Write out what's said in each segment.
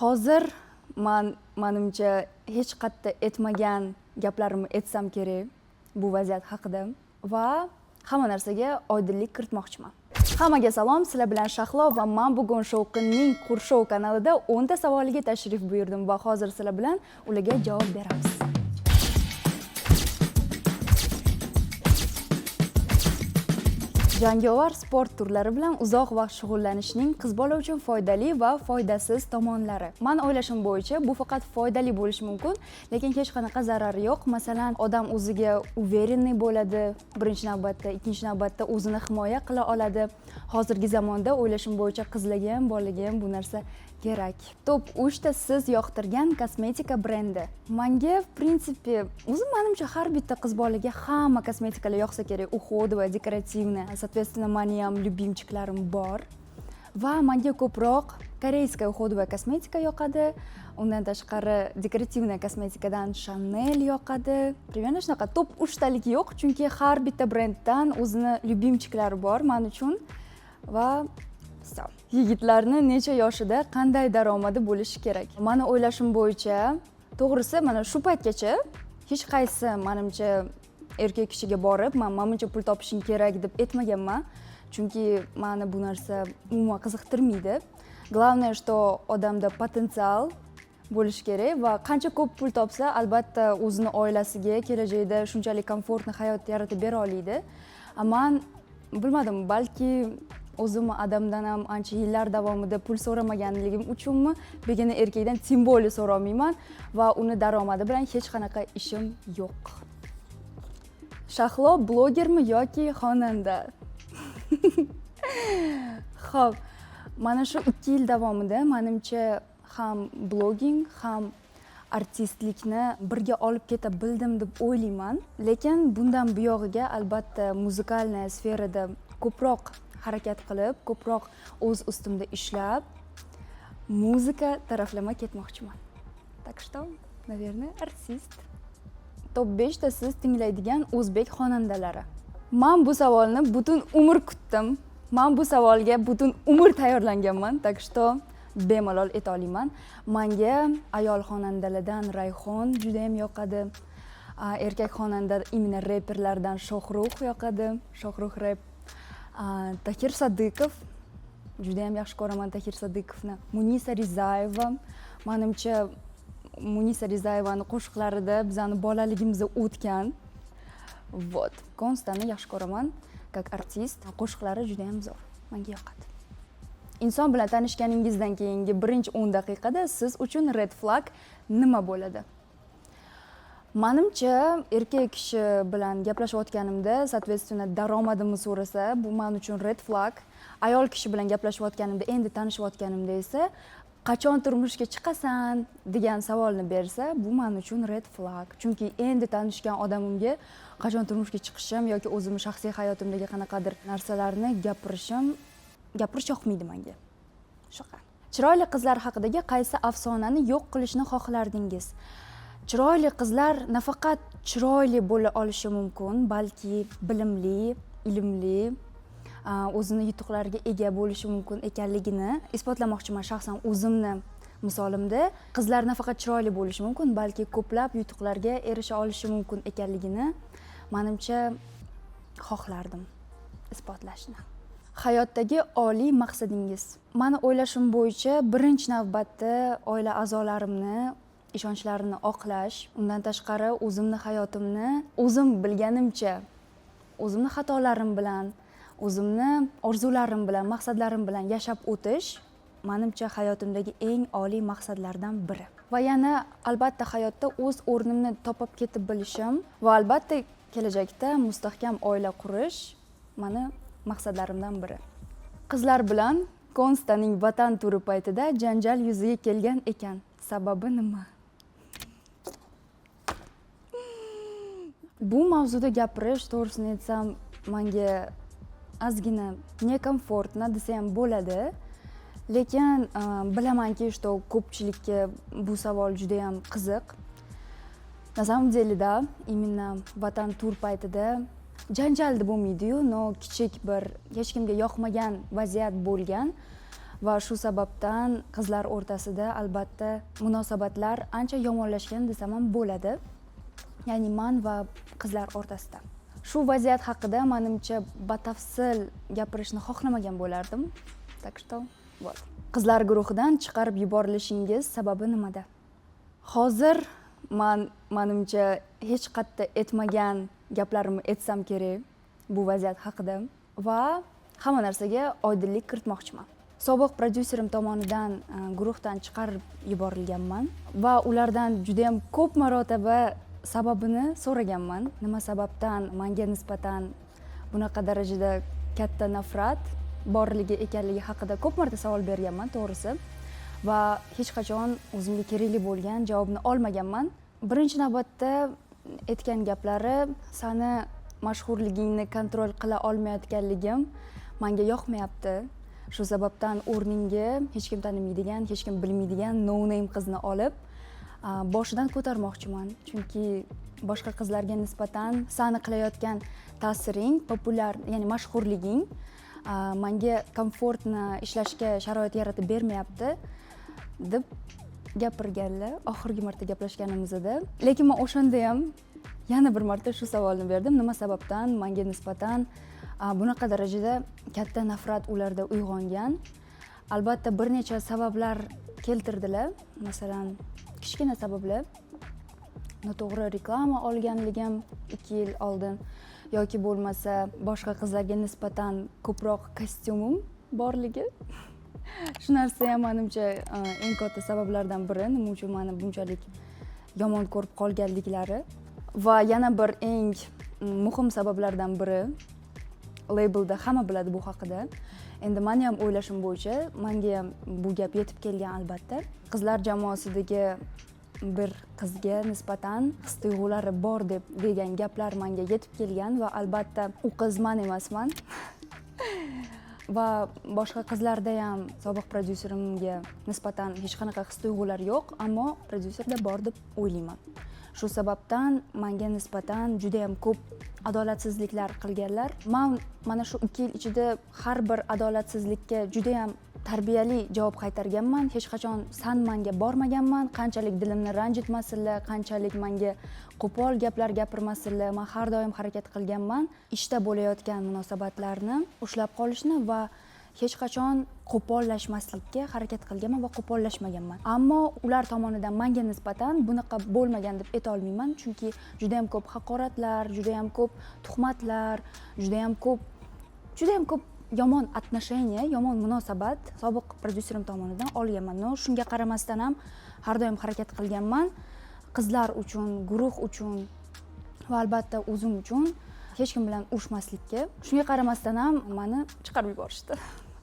Hozir man, manimcha, hech qayerda aytmagan gaplarimni aytsam kerak bu vaziyat haqida va hamma narsaga oydinlik kiritmoqchiman. Hammaga salom, sizlar bilan Shahlo va man bugun Shovqinning Qurshov kanalida 10 ta savoliga tashrif buyurdim va hozir sizlar bilan ularga javob beramiz. Jangovar sport turlari bilan uzoq vaqt shug'ullanishning qiz bola uchun foydali va foydasiz tomonlari. Man o'ylashim bo'yicha, bu faqat foydali bo'lishi mumkin, lekin hech qanaqa zarari yo'q. Masalan, odam o'ziga уверенный bo'ladi birinchi navbatda, ikkinchi navbatda o'zini himoya qila oladi. Hozirgi zamonda, o'ylashim bo'yicha, qizlarga ham, bolaga ham bu narsa kerak. Top 3 ta siz yoqtirgan kosmetika brendi. Manga, в принципе, o'zi, manimcha, har bitta qiz bolaga hamma kosmetikalar yoqsa kerak, уходовая, декоративная. Соответственно, mani ham любимчик larim bor va manga ko'proq корейская уходовая kosmetika yoqadi. Undan tashqari, декоративная kosmetikadan Chanel yoqadi. Примерно shunaqa. Top uchtalik yo'q, chunki har bitta brenddan o'zini любимчик lari bor man uchun va всё. Yigitlarni necha yoshida qanday daromadi bo'lishi kerak? Mani o'ylashim bo'yicha, to'g'risi, mana shu paytgacha hech qaysi, manimcha, erkak kishiga borib, man mana buncha pul topishing kerak deb aytmaganman, chunki mani bu narsa umuman qiziqtirmaydi. Главное, что odamda potensial bo'lishi kerak va qancha ko'p pul topsa, albatta, o'zini oilasiga kelajakda shunchalik комфортный hayot yaratib bera oladi. A man bilmadim, balki o'zim adamdan ham ancha yillar davomida pul so'ramaganligim uchunmi, begona erkakdan тем более so'rolmayman va uni daromadi bilan hech qanaqa ishim yo'q. Shahlo blogermi yoki xonanda? Ho'p, mana shu 2 yil davomida, manimcha, ham blogging, ham artistlikni birga olib keta bildim deb o'ylayman. Lekin bundan buyog'iga, albatta, музыкальная sferada ko'proq harakat qilib, ko'proq o'z ustimda ishlab, muzika taraflama ketmoqchiman. Так что, наверное, artist. Top 5 ta siz tinglaydigan o'zbek xonandalari. Man bu savolni butun umr kutdim, man bu savolga butun umr tayyorlanganman, так что bemalol ayta olaman. Manga ayol xonandalardan Rayhon judayam yoqadi. Erkak xonanda, именно reperlardan Shohrux yoqadi, Shohrux rep. Tahir Sodiqov, judayam yaxshi ko'raman Tahir Sodiqovni. Munisa Rizayeva. Manimcha, Munisa Rizayevani qo'shiqlarida bizani bolaligimiz o'tgan. Вот, Konstani yaxshi ko'raman как artist, qo'shiqlari judayam zo'r, menga yoqadi. Inson bilan tanishganingizdan keyingi birinchi 10 daqiqada siz uchun red flag nima bo'ladi? Manimcha, erkak kishi bilan gaplashayotganimda, соответственно, daromadimni so'rasa, bu man uchun red flag. Ayol kishi bilan gaplashayotganimda, endi tanishayotganimda esa, qachon turmushga chiqasan degan savolni bersa, bu man uchun red flag, chunki endi tanishgan odamimga qachon turmushga chiqishim yoki o'zimni shaxsiy hayotimdagi qanaqadir narsalarni gapirish yoqmaydi manga. Shunaqa. Chiroyli qizlar haqidagi qaysi afsonani yo'q qilishni xohlardingiz? Chiroyli qizlar nafaqat chiroyli bo'la olishi mumkin, balki bilimli, ilmli, o'zini yutuqlariga ega bo'lishi mumkin ekanligini isbotlamoqchiman shaxsan o'zimni misolimda. Qizlar nafaqat chiroyli bo'lishi mumkin, balki ko'plab yutuqlarga erisha olishi mumkin ekanligini, manimcha, xohlardim isbotlashni. Hayotdagi oliy maqsadingiz? Mani o'ylashim bo'yicha, birinchi navbatda oila a'zolarimni ishonchlarini oqlash. Undan tashqari, o'zimni hayotimni o'zim bilganimcha, o'zimni xatolarim bilan, o'zimni orzularim bilan, maqsadlarim bilan yashab o'tish, manimcha, hayotimdagi eng oliy maqsadlardan biri. Va yana, albatta, hayotda o'z o'rnimni topib ketib bilishim va, albatta, kelajakda mustahkam oila qurish mani maqsadlarimdan biri. Qizlar bilan Konstaning Vatan turi paytida janjal yuzaga kelgan ekan, sababi nima? Bu mavzuda gapirish, to'g'risini aytsam, manga ozgina некомфортно desa ham bo'ladi. Lekin bilamanki, что ko'pchilikka bu savol judayam qiziq. На самом деле, да, именно Vatan tur paytida janjal deb bo'lmaydiyu, но kichik bir hech kimga yoqmagan vaziyat bo'lgan. Va shu sababdan qizlar o'rtasida, albatta, munosabatlar ancha yomonlashgan desam ham bo'ladi, ya'ni man va qizlar o'rtasida. Shu vaziyat haqida, manimcha, batafsil gapirishni xohlamagan bo'lardim. Так что вот. Qizlar guruhidan chiqarib yuborilishingiz sababi nimada? Hozir man, manimcha, hech qayerda aytmagan gaplarimni aytsam kerak bu vaziyat haqida va hamma narsaga oydinlik kiritmoqchiman. Sobiq prodyuserim tomonidan guruhdan chiqarib yuborilganman va ulardan judayam ko'p marotaba sababini so'raganman, nima sababdan manga nisbatan bunaqa darajada katta nafrat borligi ekanligi haqida ko'p marta savol berganman, to'g'risi, va hech qachon o'zimga kerakli bo'lgan javobni olmaganman. Birinchi navbatda aytgan gaplari: "Sani mashhurligingni контроль qila olmayotganligim manga yoqmayapti, shu sababdan o'rningga hech kim tanimaydigan, hech kim bilmaydigan no name qizni olib, boshidan ko'tarmoqchiman, chunki boshqa qizlarga nisbatan sani qilayotgan ta'siring, populyar, ya'ni mashhurliging manga комфортно ishlashga sharoit yaratib bermayapti", deb gapirganlar oxirgi marta gaplashganimizda. Lekin man o'shanda ham yana bir marta shu savolni berdim: nima sababdan manga nisbatan bunaqa darajada katta nafrat ularda uyg'ongan? Albatta, bir necha sabablar keltirdilar. Masalan, kichkina sabablar: noto'g'ri reklama olganligim 2 yil oldin yoki bo'lmasa boshqa qizlarga nisbatan ko'proq kostyumim borligi. Shu narsa ham, manimcha, eng katta sabablardan biri, nima uchun mani bunchalik yomon ko'rib qolganliklari. Va yana bir eng muhim sabablardan biri, leybelda hamma biladi bu haqida, endi mani ham o'ylashim bo'yicha, manga ham bu gap yetib kelgan, albatta, qizlar jamoasidagi bir qizga nisbatan his tuyg'ulari bor deb degan gaplar manga yetib kelgan. Va albatta, u qiz man emasman. Va boshqa qizlarda ham sobiq prodyuserimga nisbatan hech qanaqa his tuyg'ular yo'q, ammo prodyuserda bor deb o'ylayman. Shu sababdan manga nisbatan judayam ko'p adolatsizliklar qilganlar. Man mana shu 2 yil ichida har bir adolatsizlikka judayam tarbiyali javob qaytarganman, hech qachon san manga bormaganman. Qanchalik dilimni ranjitmasinlar, qanchalik manga qo'pol gaplar gapirmasinlar, man har doim harakat qilganman ishda bo'layotgan munosabatlarni ushlab qolishni va hech qachon qo'pollashmaslikka harakat qilganman va qo'pollashmaganman. Ammo ular tomonidan manga nisbatan bunaqa bo'lmagan deb aytolmayman, chunki judayam ko'p haqoratlar, judayam ko'p tuhmatlar, judayam ko'p yomon отношение, yomon munosabat sobiq prodyuserim tomonidan olganman. Но shunga qaramasdan ham har doim harakat qilganman qizlar uchun, guruh uchun va albatta o'zim uchun hech kim bilan urushmaslikka. Shunga qaramasdan ham mani chiqarib yuborishdi.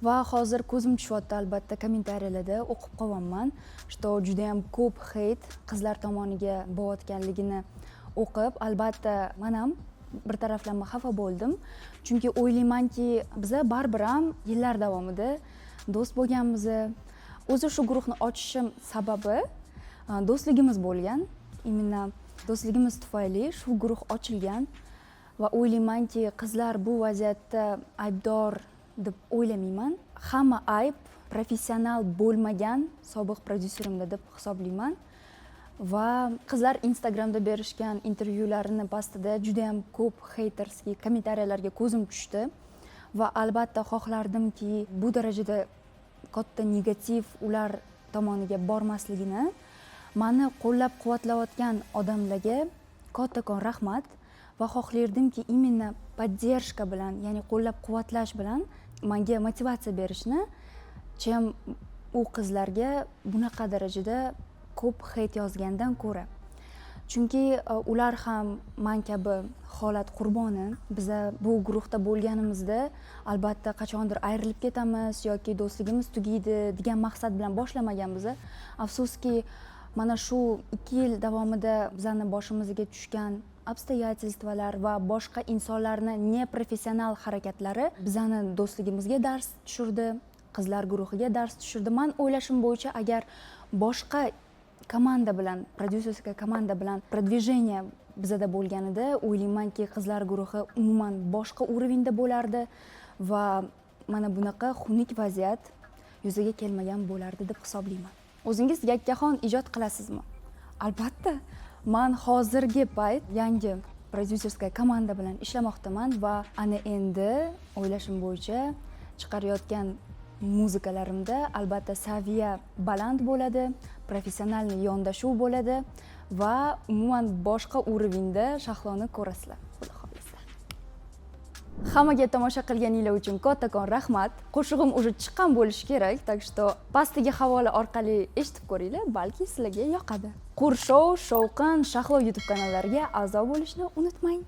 Va hozir ko'zim tushyapti, albatta, kommentariyalarda o'qib qolyapman, что judayam ko'p хейт qizlar tomoniga bo'layotganligini o'qib, albatta, man ham bir taraflama xafa bo'ldim, chunki o'ylaymanki, biza baribir ham yillar davomida do'st bo'lganmiz. O'zi shu guruhni ochishim sababi do'stligimiz bo'lgan, именно do'stligimiz tufayli shu guruh ochilgan. Va o'ylaymanki, qizlar bu vaziyatda aybdor deb o'ylamayman. Hamma ayb professional bo'lmagan sobiq prodyuserimda deb hisoblayman. Va qizlar Instagramda berishgan intervyularini pastida judayam ko'p хейтерский kommentariyalarga ko'zim tushdi va albatta xohlardimki, bu darajada katta negativ ular tomoniga bormasligini. Mani qo'llab quvvatlayotgan odamlarga kattakon rahmat va xohlardimki, именно поддержка bilan, ya'ni qo'llab quvvatlash bilan manga motivatsiya berishni, чем u qizlarga bunaqa darajada ko'p хейт yozgandan ko'ra, chunki ular ham man kabi holat qurboni. Biza bu guruhda bo'lganimizda, albatta, qachondir ayrilib ketamiz yoki do'stligimiz tugaydi degan maqsad bilan boshlamaganmiz. Afsuski, mana shu 2 yil davomida bizani boshimizga tushgan обстоятельство lar va boshqa insonlarni непрофессионал harakatlari bizani do'stligimizga dars tushirdi, qizlar guruhiga dars tushirdi. Man o'ylashim bo'yicha, agar boshqa komanda bilan, продюсерская komanda bilan продвижение bizada bo'lganida, o'ylaymanki, qizlar guruhi umuman boshqa уровень da bo'lardi va mana bunaqa xunuk vaziyat yuzaga kelmagan bo'lardi deb hisoblayman. O'zingiz yakkaxon ijod qilasizmi? Albatta, man hozirgi payt yangi продюсерская komanda bilan ishlamoqdaman va ana endi, o'ylashim bo'yicha, chiqarayotgan muzikalarimda albatta saviya baland bo'ladi, профессиональный yondashuv bo'ladi va umuman boshqa уровень da Shahloni ko'rasizlar, xudo xohlasa. Hammaga tomosha qilganinglar uchun kattakon rahmat. Qo'shig'im уже chiqqan bo'lishi kerak, так что pastdagi havola orqali eshitib ko'ringlar, balki sizlarga yoqadi. Qurshov, Shovqin, Shahlo YouTube kanallariga a'zo bo'lishni unutmang.